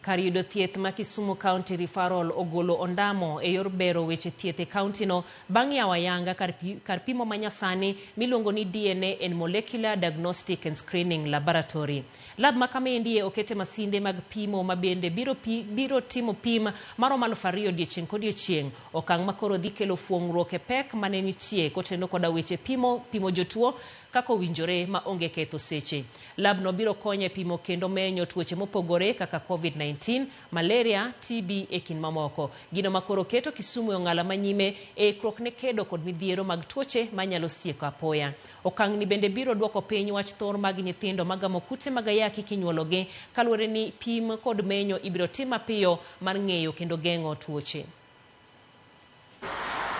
Kar yudo thieth ma Kisumu County Referral ogolo ondamo e yor bero weche thieth e kauntino bang' yawo ayanga kar, pi, kar pimo manyasani miluongo ni DNA and Molecular Diagnostic and Screening Laboratory. Lab ma kamaendie okete masinde mag pimo ma bende biro, pi, biro timo pim maromo 2,000 odiechieng' kodiechieng', okang' ma koro dhi kelo fuong'ruok e pek mane nitie koteno koda weche pimo, pimo jotuo kaka owinjore ma onge ketho seche. Labno biro konyo e pimo kendo menyo tuoche mopogore kaka COVID-19, malaria, TB e kind mamoko. Gino ma koro keto Kisumu e ong'ala manyime e ikruok ne kedo kod midhiero mag tuoche manyalo sieko apoya. Okang' ni bende biro duoko piny wach thor mag nyithindo magamo kute mag ayaki kinyuologi kaluwore ni pim kod menyo ibiro tim mapiyo mar ng'eyo kendo geng'o tuoche.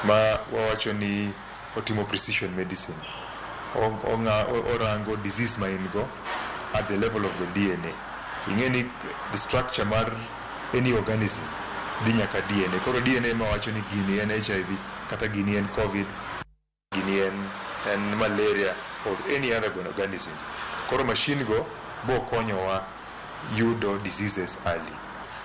Ma wawacho ni otimo precision medicine. Orango disease ma in go at the level of the DNA. Ing'e ni the structure mar any organism dhi nyaka DNA. Koro DNA ma wacho ni gini en HIV kata gini en COVID, gini en malaria or any other organism. Koro machine go bo konyowa yudo diseases early.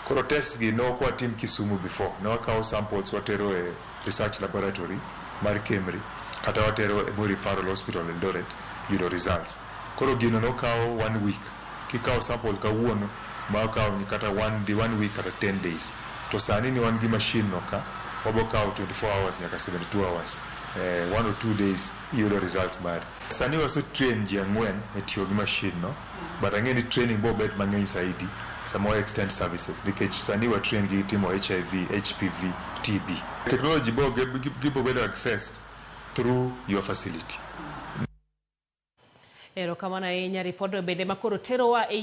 Koro test gi ne ok watim Kisumu before. Ne wakawo samples watero e research laboratory mar KEMRI kata watero e Moi Referral Hospital Eldoret yudo results. Koro gino nokawo one week. Kikawo sample kawuono ma okawo kata one, day, one week kata 10 days. To sani ni wan gi machine no ka wabo kawo 24 hours nyaka 72 hours. 1 or 2 days iyudo results mari. Sani wase train ji ang'wen e tiyo gi machine no, but ang'e ni training bo bet mang'eny saidi sama wa extend services nikech sani wa train gi timo HIV, HPV, TB. Technology bo gibo bedo accessed through your facility. Erokamano ahinya ripodno bende makoro terowa e